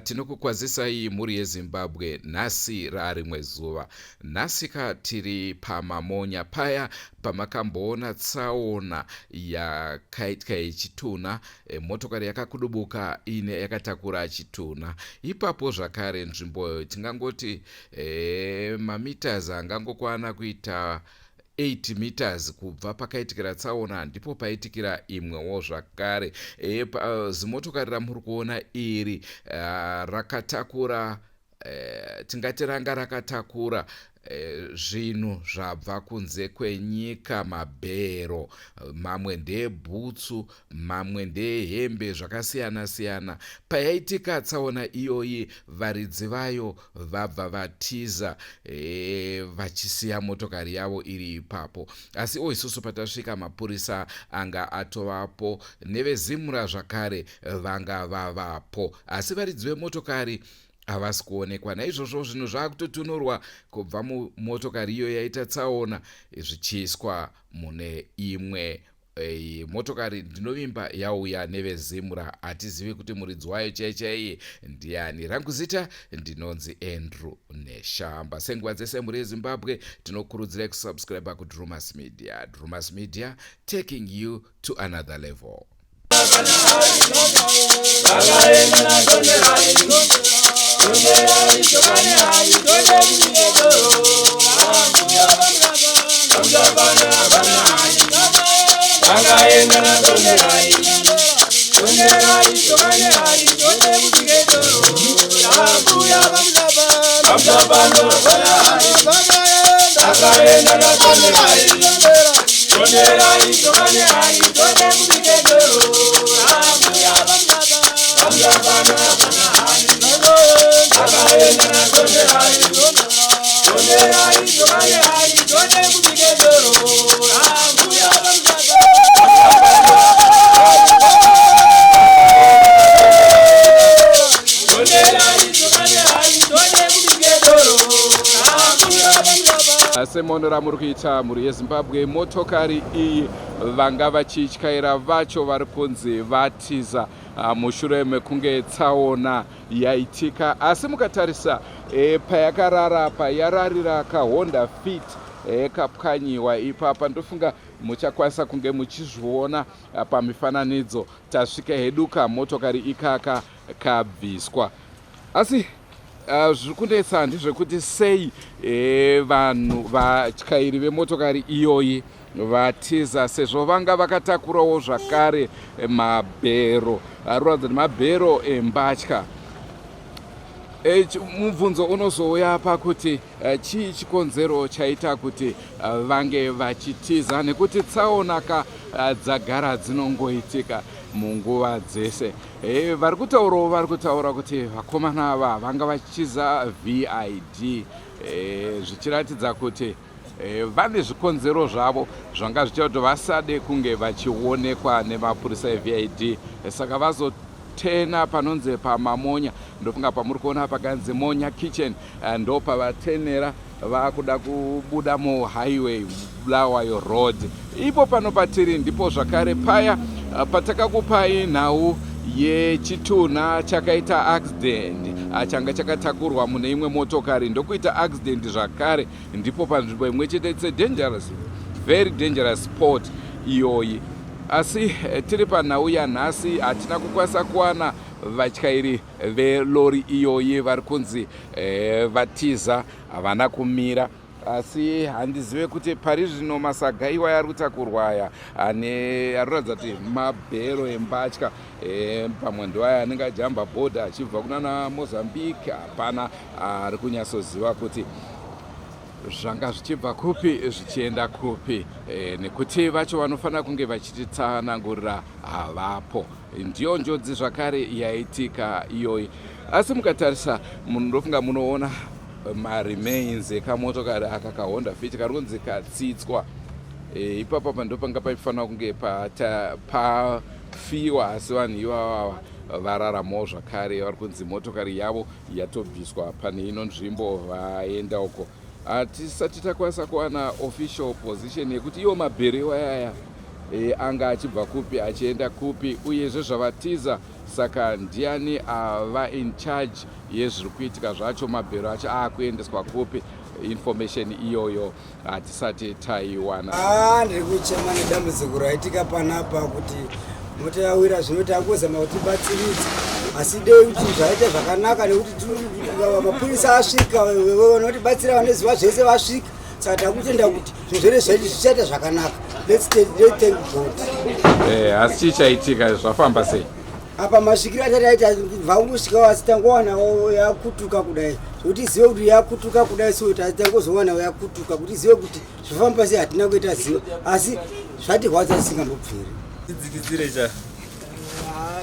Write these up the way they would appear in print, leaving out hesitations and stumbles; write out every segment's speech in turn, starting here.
Tinokukwazisai mhuri yeZimbabwe nhasi raarimwe zuva. Nhasi ka tiri pamamonya paya pamakamboona tsaona yakaitka yechitunha e, motokari yakakudubuka ine yakatakura chitunha. Ipapo zvakare nzvimbo tingangoti e, mameters angangokwana kuita 8 meters kubva pakaitikira tsaona ndipo paitikira imwewo zvakare. E, pa, zimotokari ramuri kuona iri uh, rakatakura uh, tingati ranga rakatakura eh, zvinhu zvabva kunze kwenyika mabhero mamwe ndeebhutsu mamwe ndeehembe zvakasiyana siyana payaitika tsaona iyoyi varidzi vayo vabva vatiza e, vachisiya motokari yavo iri ipapo asi o isusu patasvika mapurisa anga atovapo nevezimura zvakare vanga vavapo asi varidzi vemotokari havasi kuonekwa naizvozvo zvinhu zvakutotunurwa kubva mumotokari iyo yaita tsaona zvichiiswa mune imwe Eyi motokari ndinovimba yauya neveZimra hatizivi kuti muridzi wayo chaiye chaiye ndiani. Rangu zita ndinonzi Andrew Neshamba. Senguva dzese mhuri yeZimbabwe tinokurudzirai kusubscribe kuDrumas Media. Drumas Media taking you to another level. Semono ramuri kuita mhuri yeZimbabwe, motokari iyi vanga vachityaira vacho vari kunzi vatiza mushure mekunge tsaona yaitika asi mukatarisa e, payakarara apa yararira kaHonda Fit e, kapwanyiwa ipapa ndofunga muchakwanisa kunge muchizviona pamifananidzo tasvika hedu kamotokari ikaka kabviswa asi zviri kunetsa ndezvekuti sei e, vanhu vatyairi vemotokari iyoyi vatiza sezvo vanga vakatakurawo zvakare mabhero aruratidza nemabhero embatya e, mubvunzo unozouya pakuti e, chii chikonzero chaita kuti e, vange vachitiza nekuti tsaonaka dzagara dzinongoitika munguva dzese e, vari kutaurawo vari kutaura kuti vakomana ava vanga vachiza VID e, zvichiratidza kuti e, vane zvikonzero zvavo zvanga zvichita kuti vasade kunge vachionekwa nemapurisa eVID saka vazotena panonzi pamamonya ndofunga pamuri kuona pakanzi Monya Kitchen ndo pavatenera vakuda kubuda muhighway Bulawayo Road ipo pano patiri ndipo zvakare paya patakakupai nhau yechitunha chakaita accident changa chakatakurwa mune imwe motokari ndokuita accident zvakare ndipo panzvimbo imwe chete it's a dangerous very dangerous spot iyoyi asi tiri panhau yanhasi hatina kukwanisa kuwana vatyairi velori iyoyi vari kunzi eh, vatiza havana kumira. Asi handizive kuti pari zvino masaga iwaya ari kutakurwa aya ane aroratidza kuti mabhero embatya e, pamwe ndoaya anenge ajamba bhodha achibva kunana Mozambique. Hapana ari kunyatsoziva kuti zvanga zvichibva kupi zvichienda kupi e, nekuti vacho vanofanira kunge vachititsanangurira havapo. Ndiyo njodzi zvakare yaitika iyoyi. Asi mukatarisa ndofunga munoona maremains ekamotokari aka kaHonda Fit kari kunzi katsitswa e, ipapa pa ndopanga paifanira kunge pafiwa, asi vanhu ivavava vararamawo zvakare. Vari kunzi motokari yavo yatobviswa pane ino nzvimbo, vaenda uko. Hatisati takwanisa kuwana official position yekuti iwo mabhere iwayaya e, anga achibva kupi achienda kupi, uyezve zvavatiza saka ndiani ava in charge yezviri kuitika zvacho, mabhero acho aakuendeswa kupi. Information iyoyo hatisati taiwana. Ah, ndiri kuchema nedambudziko raitika panapa kuti mota yawira. Zvino takuzama kutibatsiridza, asi dei kuti zvaita zvakanaka nekuti mapurisa asvika, vanotibatsira, vanoziva zvese vasvika. Saka takutenda kuti zvinhu zvese zvedu zvichaita zvakanaka. Let's thank God. Asi chii chaitika? Zvafamba sei? Apa masvikiro atataita bva asi tangowana yakutuka kudai, zvokuti zive kuti yakutuka kudai, so tangozowana yakutuka. Kuti zive kuti zvofamba sei, hatina kuita ziva, asi zvatirwadza zvisingambobviri. Dzidzikisire cha.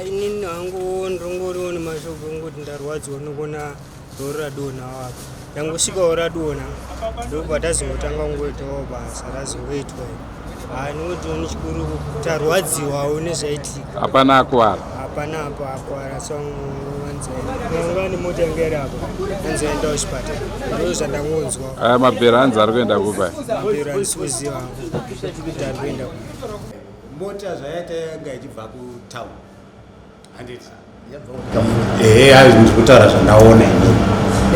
Inini hangu ndongoriwo nemashoko ongoti ndarwadziwa nokuona rori radonha apa. Yangosvikawo radonha, ndobva tazongotanga kungoitawo basa razongoitwa. Hai, nokuti chikuru tarwadziwawo nezvaitika. Hapana akuvara? Hapana apo akuvara. Sangani mota yange iri apo, anzi aenda kuchipatara, ndo zvandangonzwa. Aya mabhero anzi ari kuenda kupa? Mabhero handisi kuziva hangu kuti ari kuenda kupi. Mota zvayaita yanga ichibva kutown, handiti? Ehe, ndiri kutaura zvandaona inini.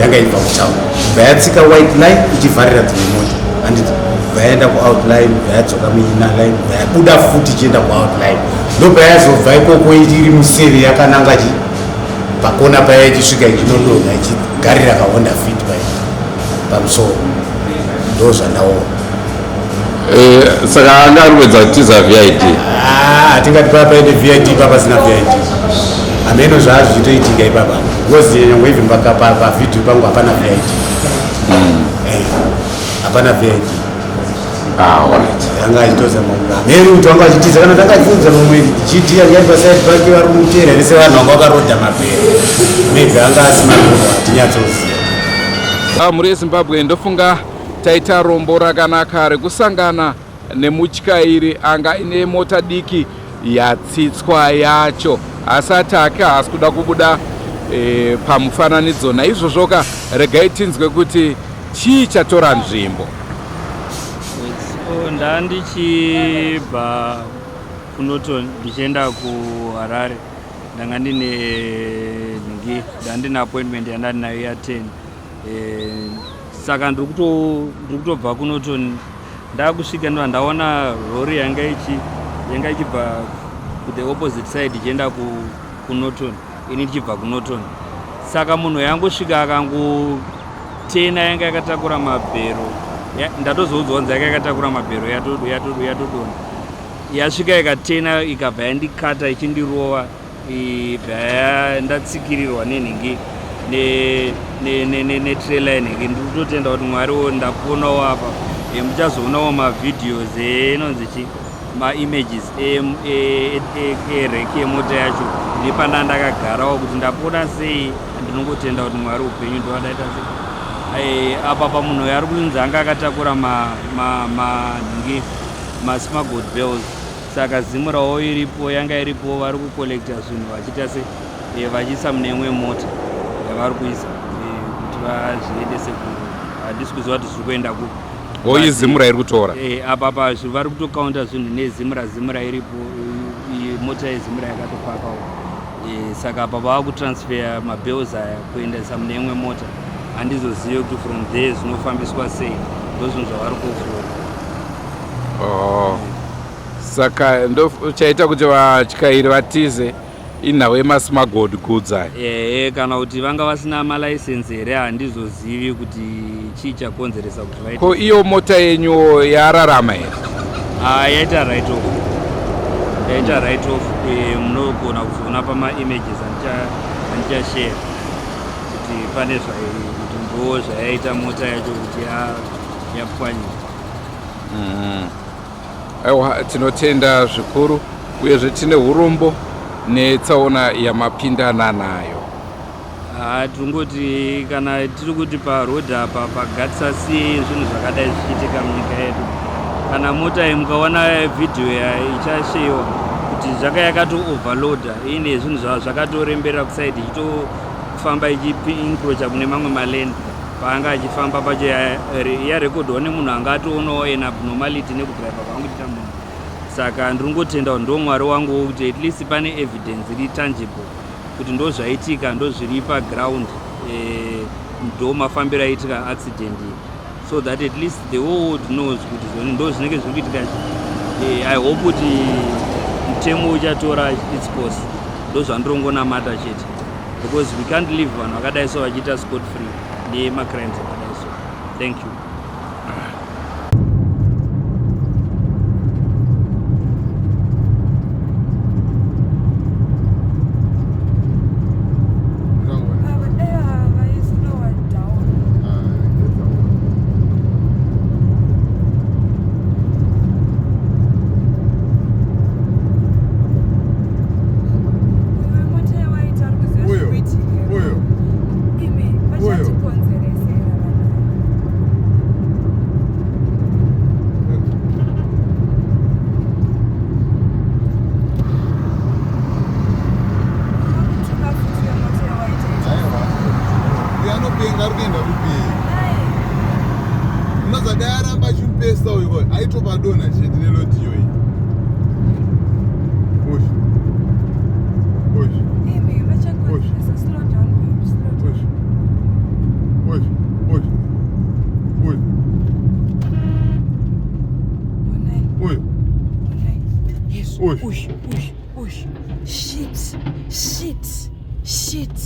Yanga ibva kutown, bva yatsika white line ichivharira dzimwe mota, handiti? Bva yaenda kuoutline, bva yadzoka muinner line, bva yabuda futi ichienda kuoutline. Ndobva yazobva ikoko iri museve yakananga chi pakona paya, ichisvika ichinodonha, ichigarira kaHonda Fit pai pamusoro. Ndo zvandaona. Saka anga ari kuedza kutiza VID? Ah, hatingati paa paine VID pa pasina VID. Hameno zvaa zvichitoitika ipapa, because nyangwe even pavhidhiyo pangu hapana VID. Hapana VID. Ah, alright. Anga achitozama, hameno kuti vanga vachitiza kana tanga achifunza mamwe GD anga ari paside pake vari kumuteera here, sevanhu vanga vakarodha mabhero. Maybe anga asi mabhero, hatinyatsoziva. Ah, mhuri yeZimbabwe, ndofunga taita rombo rakanaka rekusangana nemutyairi anga ine mota diki yatsitswa yacho, asati ake haasi kuda kubuda pamufananidzo. Naizvozvoka regai tinzwe kuti chii chatora nzvimbo. So ndandichibva kuNorton ndichienda kuHarare. Ndanga ndine nhingi, ndandine appointment yandandinayo ya10. Saka ndiri kutobva kuNorton, ndakusvika ndobva ndaona rori yanga ichibva kuthe opposite side ichienda kuNorton, ini ndichibva kuNorton. Saka munhu yangosvika akangotena, yanga yakatakura mabhero. Ndatozoudzwa kunzi yanga yakatakura mabhero, yatodonha, yasvika ikatena, ikabva yandikata ichindirova, ibva ndatsikirirwa nenhingi netrailer yenhingi. Ndiri kutotenda kuti Mwariwo ndaponawo apa. Muchazoonawo mavideos enonzi chi maimages ereki yemota yacho nepanda ndakagarawo kuti ndapona sei. Ndinongotenda kuti Mwari upenyu ndowadaita sei. Apa pamunhu uyo ari kunzi anga akatakura manhingi masmuggled bales. Saka ZIMRAwo iripo, yanga iripo, vari kucollecta zvinhu vachiita se vachiisa mune imwe mota yavari kuisa kuti vazviendese ku, handisi kuziva kuti zviri kuenda kupi. Oyi ZIMRA iri kutora? Apa pa vari kutokaunta zvinhu neZIMRA. ZIMRA iripo, mota yeZIMRA yakatopakawo. Saka apa vava kutransfer mabales aya kuendesa mune imwe mota. Handizozive kuti from there zvinofambiswa sei. Ndo zvinhu zvavari kuofloda. Oh. Saka ndo chaita kuti vatyairi vatize. Inhau yemasmuggled goods aya. Ehe, kana kuti vanga vasina malaisensi here, handizozivi kuti chii chakonzeresa kuti vaite. Ko iyo mota yenyu yararama here? Ah, yaita write off, yaita write off. Munogona kuzoona pamaimages andichashare kuti pane kuti ndo zvayaita mota yacho kuti yapwanyika. Aiwa, tinotenda zvikuru, uyezve tine urombo netsaona yamapindana nayo. Ah, tingoti kana tiri kuti paroad apa pagatisasiye zvinhu zvakadai zvichiitika munyika yedu. Kana mota iyi mukaona vhidhiyo ichasheyiwa kuti zvaka yakatooverloada, iine zvinhu zvakatoremberera kuside, ichitofamba ichiencroacha kune mamwe malane. Paanga achifamba pacho yarekodwa nemunhu anga atoonawo an abnormality nekudhiraivha kwaangu munhu. Saka ndiri ngotenda kuti ndo Mwari wangu kuti at least pane evidence iri tangible kuti ndo zvaitika, ndo zviri paground, ndo mafambiro aitika accident iyi, so that at least the whole world knows kuti zvoni ndo zvinenge zviri kuitika. I hope kuti mutemo uchatora its course. Ndo zvandirongonamata chete, because we can't leave vanhu vakadai so vachiita scot free nemacrimes akadai so. Thank you. Ava dai vaislowa down. Uyo mota yawaita ari kuziva Uyo, zvikuitika. uyo. Imi Uyo. vachatikonzeresera vana. Vakutuka futi yemota yawaita. Aiwa, uyo anopenga, ari kuenda kupi? Ai. Unozadai aramba achimupesa uyu, aitopadonha chete neload iyoyi. Uyu, uyu. Imi vachakonzeresa. Slow down, babe, slow down. Uyu, uyu, uyu, uyu. Onai. Uyu. Onai. Yes. Uyu. Uyu, uyu, uyu. Shit, shit, shit,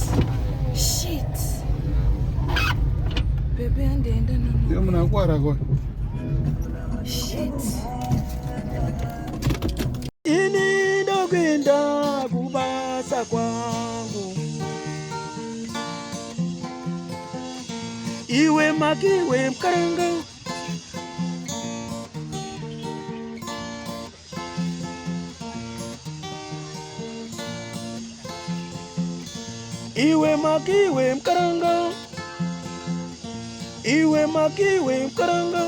shit. Bebe, andienda Iyo nono. munhu akuwara kwa. Shit. Ini ndokuenda kubasa kwangu, iwe makiwe mukaranga. Iwe makiwe mukaranga, iwe makiwe mukaranga.